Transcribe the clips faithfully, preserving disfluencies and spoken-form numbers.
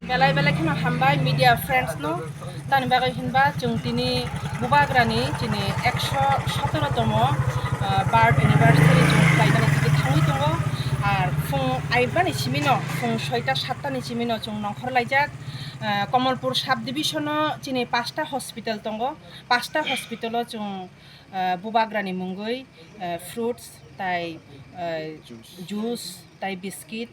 Belai belai kheno hambai media friends no, tani bagwi hinba chwng tini Bubagrani chini ekso sotoro tomo, ah, birth anniversary chwng khlaimani tini thangwi tongo. Ar phung aibani simino, phung soita satta ni simino chwng nongkhor laijak. Ah, Komolpur sub division o chini pasta hospital tongo, pasta hospital o chwng, ah, Bubagrani mungwi, ah, fruits tai, ah, juice tai biscuit,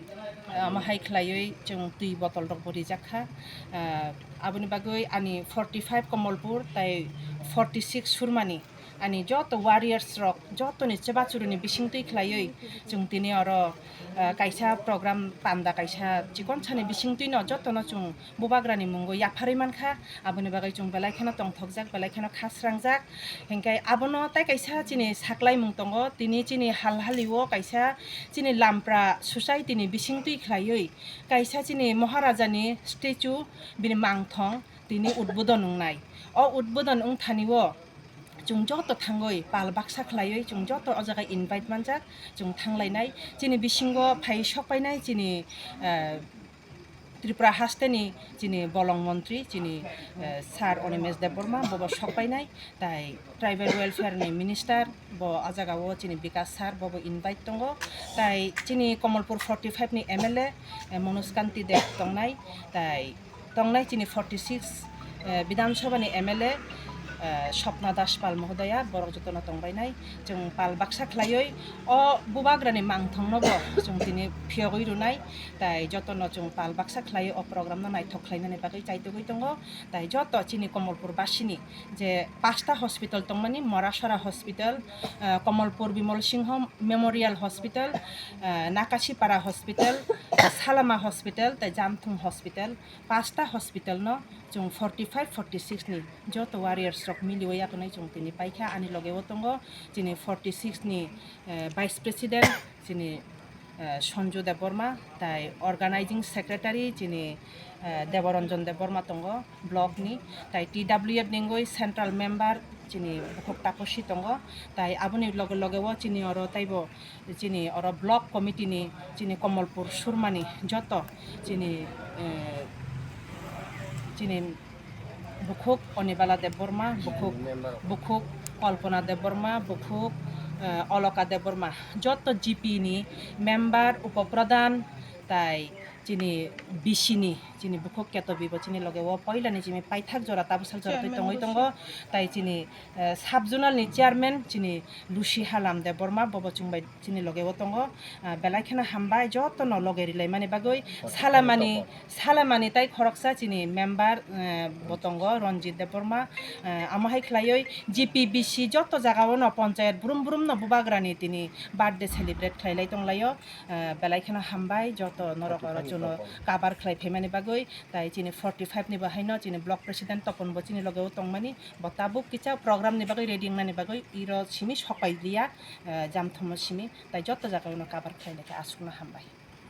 ah, omo hai khlaiwi chwng twi botol rok bo rijak kha. Ah, aboni bagwi ani forty five Komolpur tai forty six Surmani ani joto warriors rok jotoni chebachuruni bisingtwi khlaiwi chwng tini oro, ah, kaisa program panda kaisa chikon sani bisingtwino jotono chwng Bubagrani mungo yapharwi mankha, aboni bagwi chwng belai kheno tongthokjak, belai kheno khasrangjak. Hinkhe abono tai kaisa chini saklaimung tongo, tini chini hal halio kaisa chini Lampra society ni bisingtwi khlaiwi kaisa chini Maharaja ni statue bini mangthong tini udbodon wngnai. O udbodon wngthani o chwng joto thangwi pal baksa khlaiwi chwng joto o jaga invite manjak, chwng thanglainai. Chini bisingo phai sokpainai chini, eh, Tripura hasteni chini bolong montri, chini, eh, Sir Animesh Debbarma, bobo sokpainai, tai tribal welfare ni minister, bo a jagao chini Bikas sir, bobo invite tongo, tai chini Komolpur forty five ni M L A, eh, Manoj Kanti Deb tongnai, tai tongnai chini forty six, eh, Bidhan Sabha ni M L A, eh, Swapna Das Pal Mohodaya, borok jotono tongbainai. Chwng pal baksa khlaiwi o Bubagrani mangthongno bo chwng tini phiyogwi rwnai, tai jotono chwng pal baksa khlaiwi o program no naithok khlainani bagwi chaitugwi tongo. Tai joto chini Komolpur basini je pasta hospital tongmani, Morasora Hospital, eh, Komolpur Bimal Singho Memorial Hospital, eh, Nakasipara Hospital, Salama Hospital, tai Jamthung Hospital, pasta hospital no chwng forty five forty six ni joto warriors rok miliwi yakwnai chwng tini paikha. Ani loge o tongo chini forty six ni, eh, vice president chini, eh, Sanju Debbarma, tai organizing secretary chini, eh, Deboranjan Debbarma tongo block ni, tai T W F ni wngwi central member chini bukhuk Taposi tongo, tai aboni loge loge o chini oro taibo chini oro block committee ni chini Komolpur Surmani joto chini, eh, chini bukhuk Onibala Debbarma, bukhuk, bukhuk Kalpana Debbarma, bukhuk, eh, Oloka Debbarma, joto G P ni member, upo pradhan, tai chini B C ni chini bukhuk Ketobi bo chini loge o poila ni chini paithak jora tabwsak jora twi tongwi tongo, tai chini, eh, sub zonal ni chairman chini Lucy Halam Debbarma bobo chwng bai chini loge o tongo. Ah, belai kheno hambai jotono loge rilaimani bagwi, salamani, salamani tai khoroksa chini member, eh, bo tongo Ranjit Debbarma, eh, amo hai khlaiwi G P B C joto jaga o no panchayat brum brum no Bubagrani tini birthday celebrate khlailai tonglaio. Eh, belai kheno hambai joto norok oro chuno cover khlai phaimani bagwi, tai chini forty five ni bo haino chini block president Topon bo chini loge o tongmani, bo tabuk kisa program ni bagwi ready wngnani bagwi iro simi sokpai liya, eh, Jamthumo simi, tai joto jaga o no cover khlai lekha aswkno hambai.